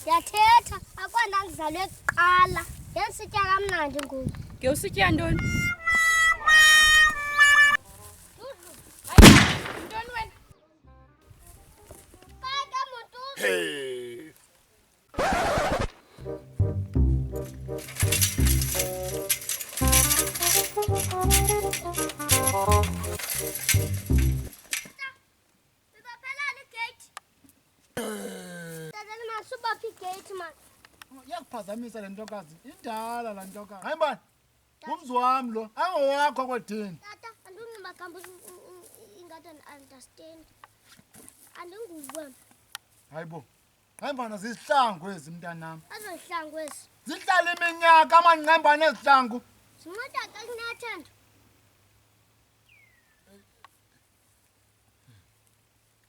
Ndiyathetha, akwana ndizalwe kuqala. Ngendisitya kamnandi ngoku. Ngewusitya ntoni? Ntoni wena? Baka moto. Hey. Bebaphelani igate. Tata masubaphi igate man. Iyakuphazamisa le ntokazi, indala laa ntokazi. Hayi bani, ngumzi wam lo, ayingowakho kwedini. Tata, andinxiba kambe ingathi understand. Andinguwe. Hayi bo, hayi mbana zizihlangu ezi mntanam. Azohlangu ezi. Zihlala iminyaka amanqembane ezihlangu. Zinceda xa kunathanda.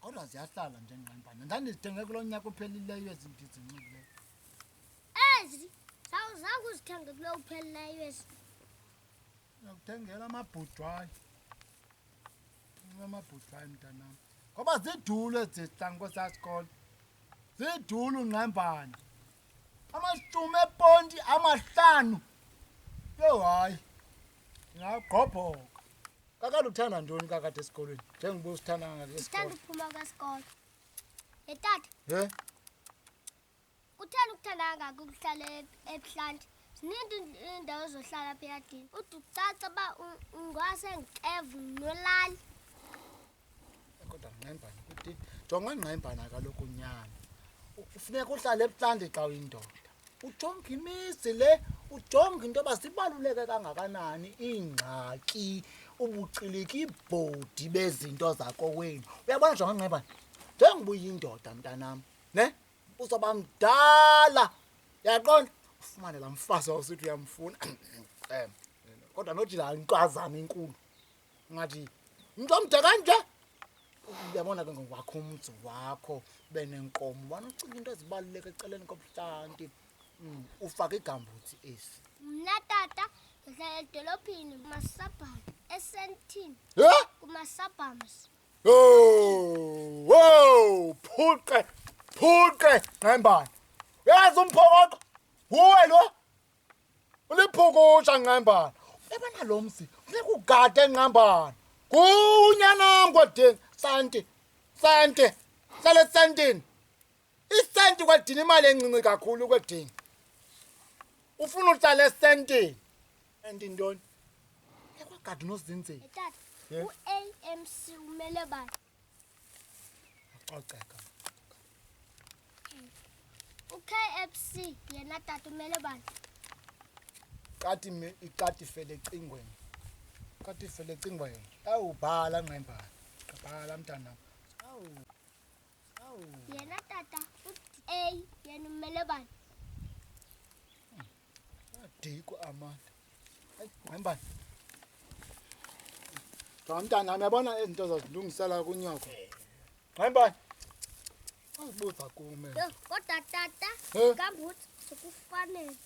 Kodwa ziyahlala nje ngqembane. Ndandizithenge kulo nyaka uphelileyo ezi ndizinxibileyo. Ezi zawuzange uzithenge kulo uphelileyo ezi. Ndiyakuthengela amabhujwayi. Amabhujwayi mntanam. Ngoba zidulu ezi zihlangu kwesaa sikolo. Zidulu ngqembane. 10 eponti 5. Yho hayi. Ndingagqobhoka. Kakade uthanda ntoni kakade esikolweni? Njengoba usithanda kangaka Ndithanda isikolo. ukuphuma kwesikolo. He tata, He? kutheni ukuthanda kangaka ukuhlala ebuhlanti? Zininzi iindawo zohlala apha eyadini. Ude ucace uba ungasenkevu nolali. Kodwa ngqembana kuthi jonga ngqembana kaloku nyana. Kufuneka uhlale ebuhlanti xa uyindoda. Ujonge imizi le, ujonge into yoba zibaluleke kangakanani iingxaki, ubucilikibhodi bezinto zakowenu. Uyabona jonga ngqembana, njengoba uyindoda mntanam, ne? Uzoba mdala. Uyaqonda? Ufumane laa mfazi wawusithi uyamfuna. Kodwa nothi laa ntwazana inkulu. Ngathi umntu omde kanje. Uyabona ke ngoku wakho umzi wakho ube nenkomo, ubana ucinga into ezibaluleke ecaleni kobuhlanti. Ufake igambutsi esi. Mna tata ndihlala edolophini kumasabham esentini. He? Kumasabhams. Oh, wow, phuqe, phuqe ngqembane. Uyazi umphokoqo? Nguwe lo. Uliphukusha ngqembane. Uyabona lo mzi, funeka ugade ngqembane. Kunyanam kwadini, santi, santi, hlala esantini. Isenti kwadini imali encinci kakhulu kwadini. Ufuna uhlala esentini. Enti ntoni? Ekwagada unozinzeni. Tata, Ye? u-AMC umele bani? Coceka. U-KFC yena tata umele bani? Kati me ikati fele cingweni. Kati fele cingweni. Awu bhala ngqembane. Bhala mntanam. Awu. Awu. Yena tata u-A yena umele bani? Diko amandla. Hayi ngqembane. Jonga mntanam, uyabona ezi zinto zazilungisela kunyoko. Ngqembane. Azibuza kume. Yho, kodwa tata He? gambutsi zikufanele.